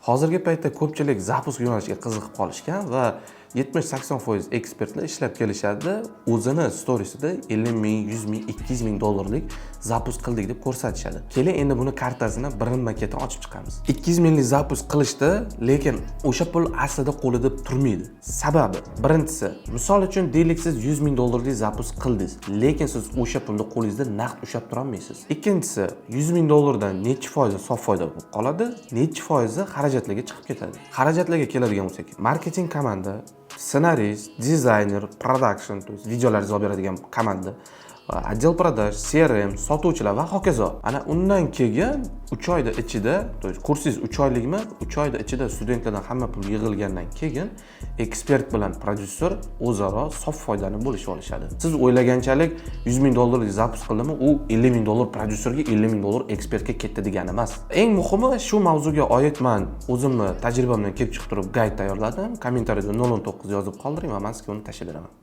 Hozirgi paytda ko'pchilik запуск yo'nalishiga qiziqib qolishgan va 70-80% ekspertlar ishlab kelishadi, o'zini storiesida 50 ming, 100 ming, 200 ming dollarlik запуск qildik deb ko'rsatishadi. Keling, endi buni kartasini birinma ketin ochib chiqamiz. 200 minglik запуск qilishdi, lekin o'sha pul aslida qo'lida turmaydi. Sababi, birinchisi, misol uchun, deylik, siz 100 ming dollarlik запуск qildingiz, lekin siz o'sha pulni qo'lingizda naqd ushlab turolmaysiz. Ikkinchisi, 100 ming dollardan nechi foizi sof foyda bo'lib qoladi, nechi foizi xarajatlarga chiqib ketadi? Xarajatlarga keladigan bo'lsak, marketing komanda, ssenarist, dizayner, production, то есть videolar yozib beradigan komanda, отдел продаж, CRM, sotuvchilar va hokazo. Ana undan keyin 3 oyda ichida, то есть kursingiz 3 oylikmi, 3 oyda ichida studentlardan hamma pul yig'ilgandan keyin ekspert bilan prodyuser o'zaro sof foydani bo'lishib olishadi. Siz o'ylaganchalik 100 ming dollarlik запуск qildimi, u 50 ming dollar prodyuserga, 50 ming dollar ekspertga ketdi degani emas. Eng muhimi, shu mavzuga oid man o'zimni tajribamdan kelib chiqib turib guide tayyorladim. Kommentariyada 019 yozib qoldiring va man sizga uni tashlab beraman.